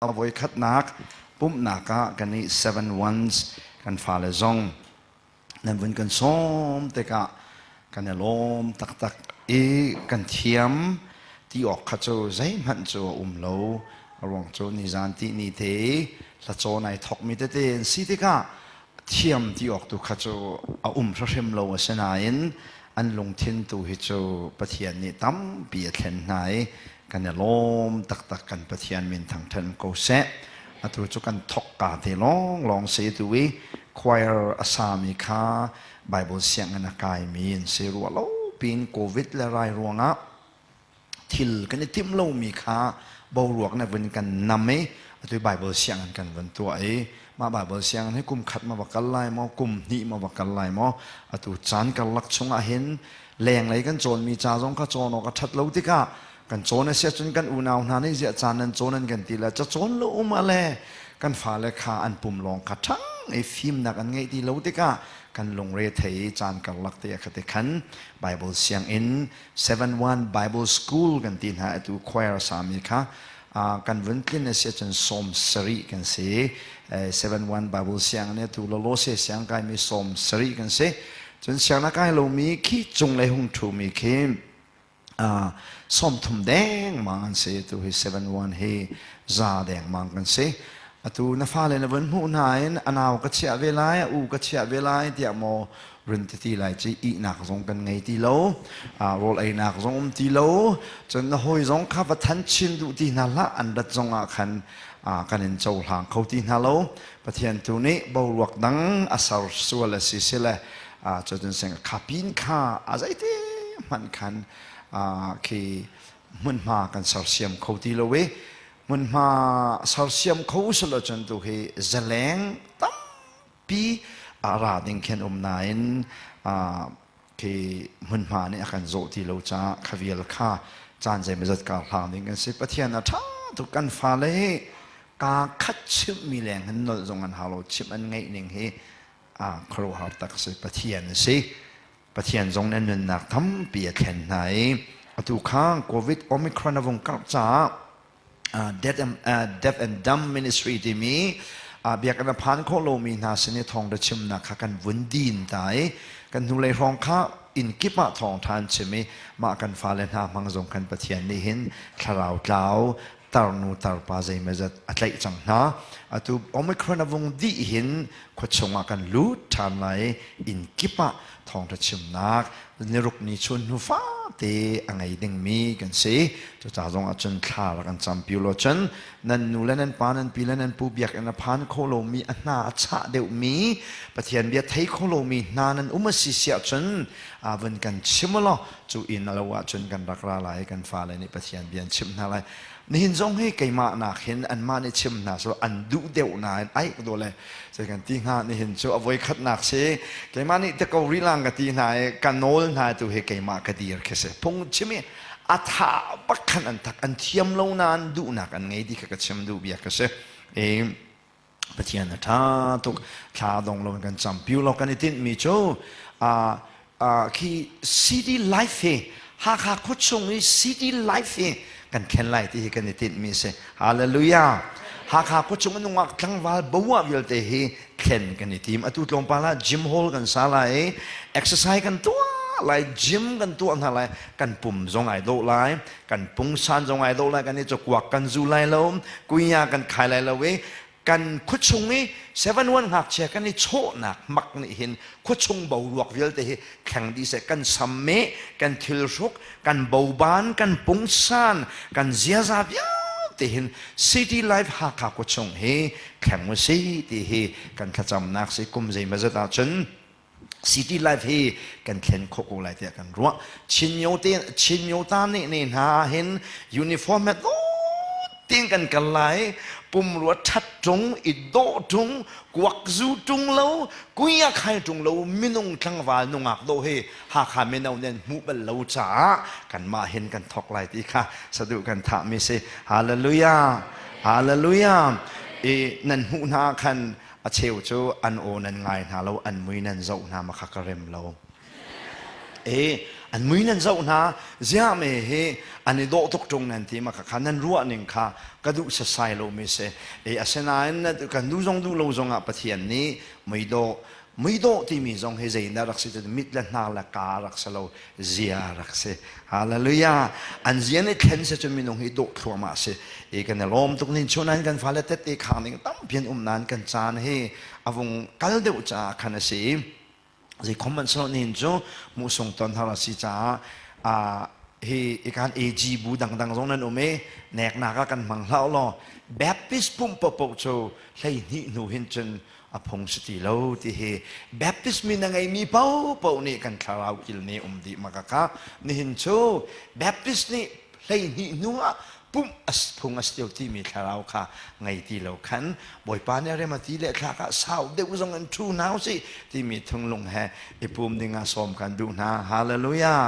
Voikhatnak pumhnak ah kan i seven ones kan fale zong nan vun kan sawm tikah kan i lawm taktak i kan thiam ti awk kha cu zeihmanh cu a um lo. A ruang cu nizan ti ni te i hlacawn ai thawkmi tete an si tikah thiam ti awk tu kha cu a um hrimhrim lo. Asinain an lungthin tu hi cu Pathian nih tampi a thlen hna i kan i lawm taktak. Kan Pathian min thangṭhat ko seh. Atu cu kan thokka te lawng lawng si. Tu i choir a sami kha Bible sianginn a kaimi an si. Ruah lo piin COVID le rai ruangah thil kan i timh lomi kha boruak na vun kan nam i atu Bible sianginn kan vun tuah i mah Bible sianginn hi kum khat ma va kal lai maw, kum hnih ma va kal lai maw, atu caan karlak chungah hin lenglei kan cawnmi ca zong kha cawn awk a ṭhat lo tikah kan cawn a si ahcun kan unau hna nih ziah caan nan cawn an kan ti le ca cawn lo um ah le kan fale kha an pum lawng kha ṭhang i fimnak an ngeih ti lo tikah kan lungre thei i caan karlak te kha te khan Bible sianginn 7-1 Bible School kan ti hna. Atu choir sami kha kan vun tlin a si ahcun 70 kan si. 7-1 Bible sianginn atu lolo se siang kaimi 70 kan si. Cun siangna kai lomi khi cunglei hung ṭhumi khi 30 dengmang an si. Atu hi 7-1 hi za dengmang kan si. Atu na fale na vun hmuh hna in a nau ka chiah ve lai, a u ka chiah ve lai tiah maw run ti ti lai ci. Ihnak zong kan ngei ti lo, rawl einak zong um ti lo. Cun na hawi zong kha va than chin duh ti hna hlah. An rat zong ah khan kan in cohlang kho ti hna lo. Pathian tu nih boruak dang a ser sual a si sile cun seng kha pin kha a zeiti hmanh khan khi hmunhma kan sersiam kho ti lo i hmunhma sersiam kho silo cun tu hi zaleng tampi a ra ding khin um nain khi hmunhma nih a kan zawh ti lo caah kha vial kha caan zeimawzat kar hlang ding kan si. Pathian a ṭha tuk. Kan fale hi kaa khat chimhmi leng hin nolh zong an hau lo. Chimh an ngeih ning hi a khuaruahhar tak si. Pathian a si. Pathian zong nih nunnak tampi a thlen hna i atu kha COVID Omicron a vung karh caah Deaf and Dumb Ministry timi biakinn a phan khawh lomi hna sin i thawngṭha chimnak kha kan vun din ta i kan hnulei hrawng kha inn kip ah thawngṭha an chim i mah kan fale hna hmang zong khan Pathian nih hin thlarau tlau tarnu tarpa zeimawzat a tlaih cang hna. Atu Omicron a vung dih hin khuachung ah kan lut ṭhan lai i inn kip ah thawngṭha chimnak niruk ni chun hnu fate a ngei dingmi kan si. Cuca zong ah cun thla rak kan campi law cun nan nu le nan pa, nan pi le nan pu biakinn a phan kho lomi, a hna a chah deuhmi, Pathian bia thei kho lomi hna nan um a si siah cun vun kan chim law cu inn a lo ahcun kan rak ra lai. Kan fale nih Pathian bia an chimh hna lai. Nihin zong hi keimah nak hin anmah nih chim hna so an duh deuh nain ai do le zei kan ti hnga. Nihin cu a voi khatnak si. Keimah nih te ko rih lang ka ti hna i ka nawl hna tu hi keimah ka dir khi si. Phung chim i a tha bak khan an tak an thiam lo nain duhnak an ngei ti kha ka chim duh bia ka si i Pathian a ṭha tuk. Thla dong lo kan cam piu lo. Kan i tinhmi cu khi city life hi, Hakha khuachung i city life hi kan thlen lai ti hi kan i tinhmi si. Hallelujah! Hakha khuachung i nungak tlangval boah vialte hi thlen kan i tim. Atu tlawmpal ah gym hall kan sa lai i exercise kan tuah lai, gym kan tuah hna lai. Kan pum zong ai dawh lai, kan pungsan zong ai dawh lai. Kan i cakuak kan zu lai lo, kuinya kan khai lai lo i kan khuachung i 7-1 ngakchia kan i chawhnak mak nih hin khuachung boruak vialte hi thleng dih seh. Kan sammeh, kan thilhruk, kan boban, kan pungsan, kan ziaza vialte hin city life Hakha khuachung hi thleng u si ti hi kan thlacamnak si. Kum zeimawzat ahcun city life hi kan thlen khawh ko lai tiah kan ruah. Chin myo te, Chin myo ta nih ne hna hin uniform he tin kan kal lai. Pumrua that tung i dawh tung, kuak zu tung lo, kuia khai tung lo, minung tlangval nungak do hi Hakha mino nen hmuh bal lo caah kanmah hin kan thok lai ti kha sadu kan thah mi si. Hallelujah, hallelujah! I nan hmuh hna khan a cheu cu an aw nan ngai hna lo, an mui nan zoh hna ma kha ka rem lo. E. An mui nan zoh hna, ziah me hi an i dawh tuk ṭung nan ti ma kha nan ruah ning kha ka duh sasai lo mi si. E asinain kan duh zong duh lo zong ah Pathian nih muidawh muidawh timi zong hi zeidah rak si cu mit le hnar le ka rak si lo zia rak si. Hallelujah. An zia nih thlen se cu minung hi dawh thluahmah si. E kan i lawm tuk nin chunan kan fale tette khang ding tampi an um nain kan caan hi a vung kal deuh caah khan a si. Zei khom man selo nin cu muhsung ton har a si caah hi ikan AG bu dangdang zong nan um i neknak ah kan hmang hlah law Baptist pumh paohpaoh cu 12 hnu hin cun a phung si ti lo ti hi Baptist min a ngeimi paohpaoh nih kan thlarau kil nih um dih makaka nihin cu Baptist nih 12 hnu ah pumh phung a si timi thlarau kha ngei ti lo khan Bawipa nih rem a ti le thlak ah sau deuh zong in ṭhu hna usih timi thunglung he i pum ding ah sawm kan duh hna. Hallelujah.